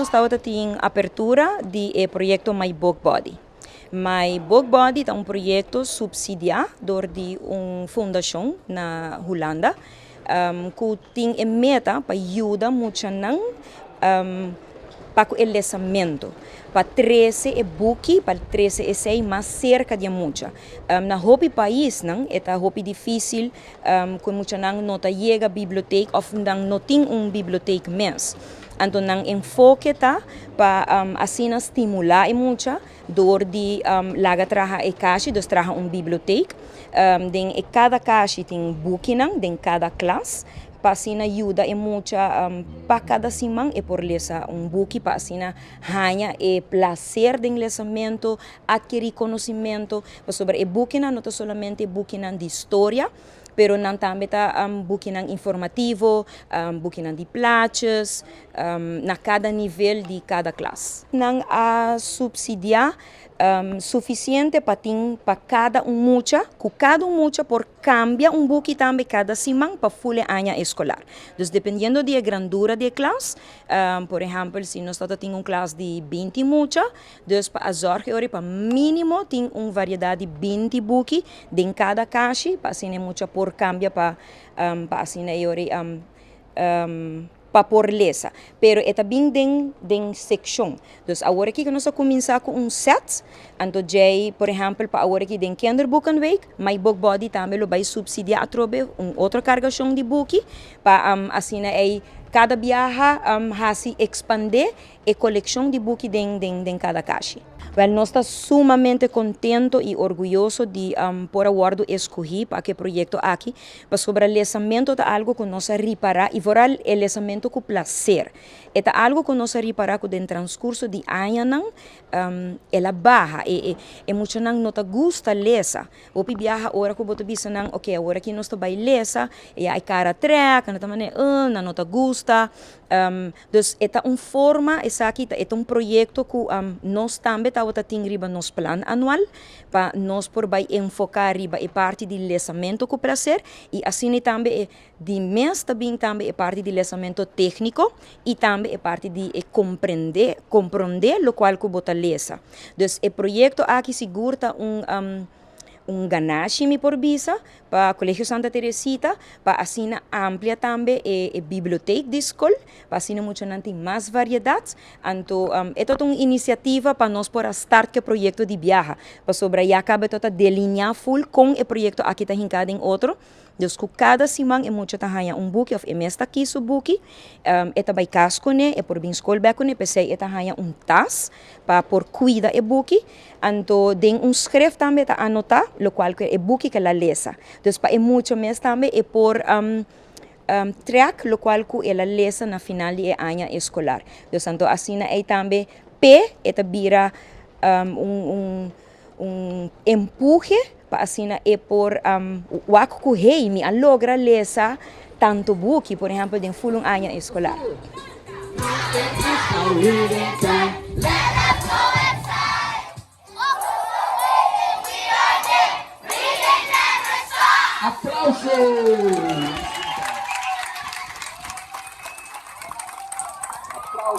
nos tabata tin apertura di e proyekto My Book Buddy. My Book Buddy ta un proyekto supsidiá dor di un fundashon na Hulanda ku tin e meta pa yuda muchanan pa ku e lesamentu, pa trese e buki, pa trese esei mas serka di e mucha. Na hopi paisnan e ta hopi difísil ku e muchanan no ta yega bibliotek òf nan no tin un bibliotek mes. Anto nan enfoke ta pa asina stimulá e mucha dor di laga traha e kashi, dus traha un bibliotek. Den e kada kashi tin bukinan den kada klas pa asina yuda e mucha pa kada siman e por lesa un buki pa asina haña e plaser den lesamentu, adkerí konosementu, pasobra e bukinan no ta solamente bukinan di storia, pero nan tambe ta bukinan informativo, bukinan di plaatjes, na kada nivel di kada klas. Nan a supsidiá sufisiente pa tin pa kada un mucha, ku kada un mucha por kambia un buki tambe kada siman pa ful e aña eskolar. Dus dependiendo di e grandura di e klas, por ehèmpel si nos ta tin un klas di binti mucha, Dus pa a zorg e ora pa minimo tin un variedad di 20 buki den cada kashi pa asina e mucha por cambia pa pa asina e ora pa por lesa. Pero e ta bin den den seccion. Dus awor aki nos a cuminsa cu un set, anto djey por ehempel pa awor aki den Kinderboekenweek, My Book Buddy tambe lo bay subsidia atrobe un otro cargacion di buki pa asina ey cada biaha haci expande e kolekshon di buki den den den kada kashi. Wèl, nos ta sumamente kontento i orguyoso di por a wòrdu eskohí pa ke proyekto aki, pasobra lesamentu ta algu ku nos a ripará i vooral e lesamentu ku plaser. E ta algu ku nos a ripará ku den transkurso di añanan el a baha. E e e muchanan no ta gusta lesa. Hopi biaha ora ku bo ta bisa nan, oke, awor aki nos ta bai lesa, e ya e kara trèk, nan ta manera, nan no ta gusta. Dus e ta un forma, esaki ta e ta un proyekto ku nos tambe tabata tin riba nos plan anual pa nos por bai enfoká riba e parti di lesamentu ku plaser i asina tambe e di mes ta bin tambe e parti di lesamentu tékniko i tambe e parti di e komprendé komprondé lokual ku bo ta lesa. Dus e proyekto aki sigur ta un Un ganashi mi por bisa pa Colegio Santa Teresita pa asina amplia tambe e e biblioteek di skol pa asina muchanan tin mas variedat. Anto e ta un inisiativa pa nos por a start ku e proyekto di biaha pasobra ya kaba e ta delineá ful kon e proyekto aki ta hinká den otro. Dus ku kada siman e mucha ta haña un buki òf e mes ta kis su buki, e ta bai kas kuné, e por bin skol bèk kuné, p'esei e ta haña un tas pa por kuida e buki. Anto den un skref tambe e ta anotá lokual ku e buki ku el a lesa. Dus pa e mucha mes tambe e por trèk lokual ku el a lesa na final di e aña eskolar. Dus anto asina ei tambe p'e e ta bira un Un empuhe pa asina e por wak ku hey mi a logra lesa tantu buki, por ehèmpel den ful un aña eskolar. Aplauso!